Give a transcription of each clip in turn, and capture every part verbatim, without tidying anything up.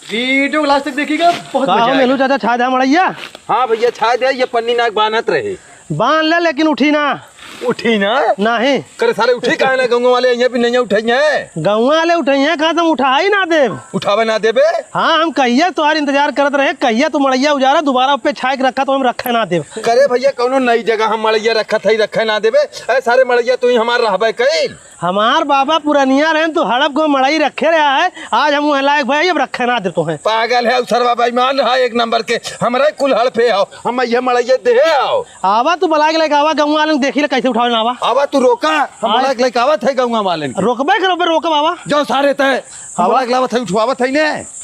वीडियो को लास्ट तक देखिएगा, बहुत का मजा हो आएगा। मेलू चाचा, छाय द्या मड़इया? हाँ भइया, छाय द्या, ये पन्नी नाक बान्हत रहे। बान्ह ले, लेकिन उठी ना। उठी ना? नाहीं। करे सारे, उठी काहे ना? गउँवा वाले इहाँ भी नहीं उठइहैं। गउँवा वाले उठइहैं कहाँ, तुम उठाइ ना देब। उठावै ना देबे? हाँ, हम कहिया तोहार इंतजार करत रहे, कहिया तू मड़इया उजारा, दुबारा उपे छाय के रखा तो हम रखै ना देब। करे भइया, कउनो नई जगह हम मड़इया रखत हई, रखै ना देबे? ए सारे, मड़इया तू ही हमार रहबे कइल। हमार बाबा पुरनिया रहेन, तू हड़प गो मड़ई रखे रहा है, आज हम उहै लायक भए, अब रखे ना दे तोहैं। पागल है, उ सरवा बेईमान है एक नंबर के, हमरे कुल हड़पे हो, हम इहै मड़इया देहे हो। आवा तू बलाइ के लइके आवा, गउँवा वालन देखी ले कइसे उठावे ना आवा। आवा तू रोका, हम आय। बलाइ के लइके आवत है गउँवा वालन के। रोकबे करो बे, रोकब आवा। जाओ सारे तय, हम आवा। बलाइ के लावत है, उठवावत है ने।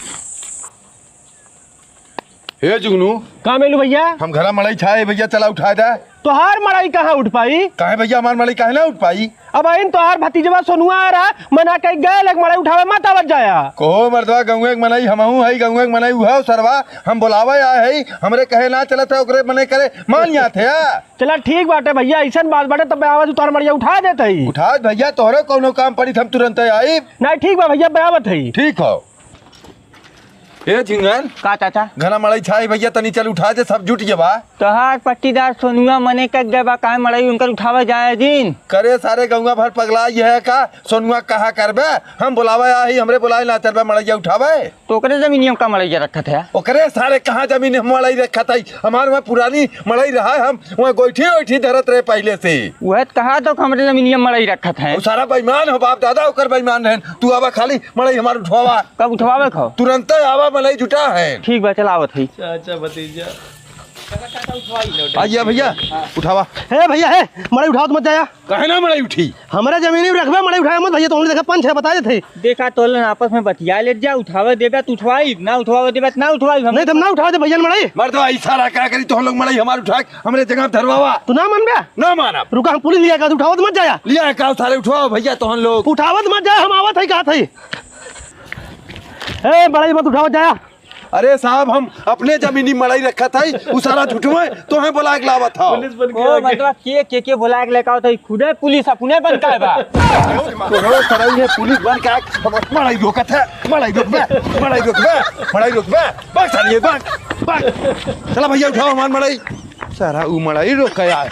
हे जुगनू। का मेलू भइया? हम घरा मड़ई छाए भइया, चला उठाए द्या। तोहार मड़ई कहाँ उठ पाई? काहे भइया, हमार मड़ई काहे ना उठ पाई? अबहिन तोहार भतीजवा सोनुआ आ रहा, मना कइ गए, लेक मड़ई उठावे मत आवत जाया। कहो मर्दवा, गउँवे के मनई हमहूँ हई, गउँवे के मनई उहौ सरवा, हम बोलावे आए हई, हमरे कहे ना चलत है, ओकरे मने करे मान जात है या? चला ठीक बाटे भइया, अइसन बात बाटे, तब आवाज उतार मड़इया उठा देत हई। उठा भइया, तोहरे कउनो काम पड़ी त हम तुरंते आइब। नहीं ठीक बा भइया, बराबर हई। ठीक हो। ए झिंगन। का चाचा? घना मड़ई छाई भइया, तनी चल उठा दे, सब जुट गवा। तोहार पट्टीदार सोनुआ मने कइ गए बा, काहे मड़ई उनकर उठावे जाए दिन? करे सारे गउँवा भर पगला ये है का? सोनुआ कहा करबे? हम बोलावे आही, हमरे बोलाए ना चलबे मड़इया उठावे। तो ओकरे जमीनिया का मड़इया रखत है? ओकरे सारे कहाँ जमीन हम मड़ई रखत है? हमार वहाँ पुरानी मड़ई रहा है, हम वहाँ गोइठी ओइठी धरत रहे पहिले से। उहै त कहा तो हमरे जमीनिया मड़ई रखत है। उ सारा बेईमान हो बाप दादा, ओकर बेईमान रहन। तू आवा खाली मड़ई हमार उठवावा। कब उठवावे खो? तुरंते आवा, मड़ई जुटा है। ठीक बा, चल आवत हई। चाचा भतीजा। आइए भइया, उठावा। हे भइया, हे, मड़ई उठावत मत जाया। काहे ना मड़ई उठी? हमरे जमीनी में रखबे, मड़ई उठाए मत भइया, तोहन देखा पंच है, बता देत हई। देखा तोहन आपस में बतिया लेत जा, उठावे देबे त उठवाई, ना उठवावे देबे त ना उठवाई हम। नहीं, त हम ना उठावे दे भइया मड़ई। मर्दवा, ई सारा का करी, तोहन लोग मड़ई हमार उठा के हमरे जगह धरवावा। तू ना मानबे? ना मानब। रुका, हम पुलिस लिया का, उठावत मत जाया। लिया का, सारे उठवाओ भइया तोहन लोग। उठावत मत जाया, हम आवत हई, कहत हई। ए, मड़ई मत उठावत जाया। अरे साहब, हम अपने जमीनी मड़ई रखत हई, उ सारा झूठवे तोहे बोलाए के लावत हौ। पुलिस बन के ओ, आगे। मतलब, के, के, के बोलाए के लेके आवत हई? खुदे पुलिस अपने बन के आए बा। तोहरो सरई है पुलिस बन के आए, हम मड़ई रोकत है, मड़ई रोकबे, मड़ई रोकबे, मड़ई रोकबे, बस सालिए, बस, बस। चला भइया, उठाओ हमार मड़ई। सारा उ मड़ई रोक के आए।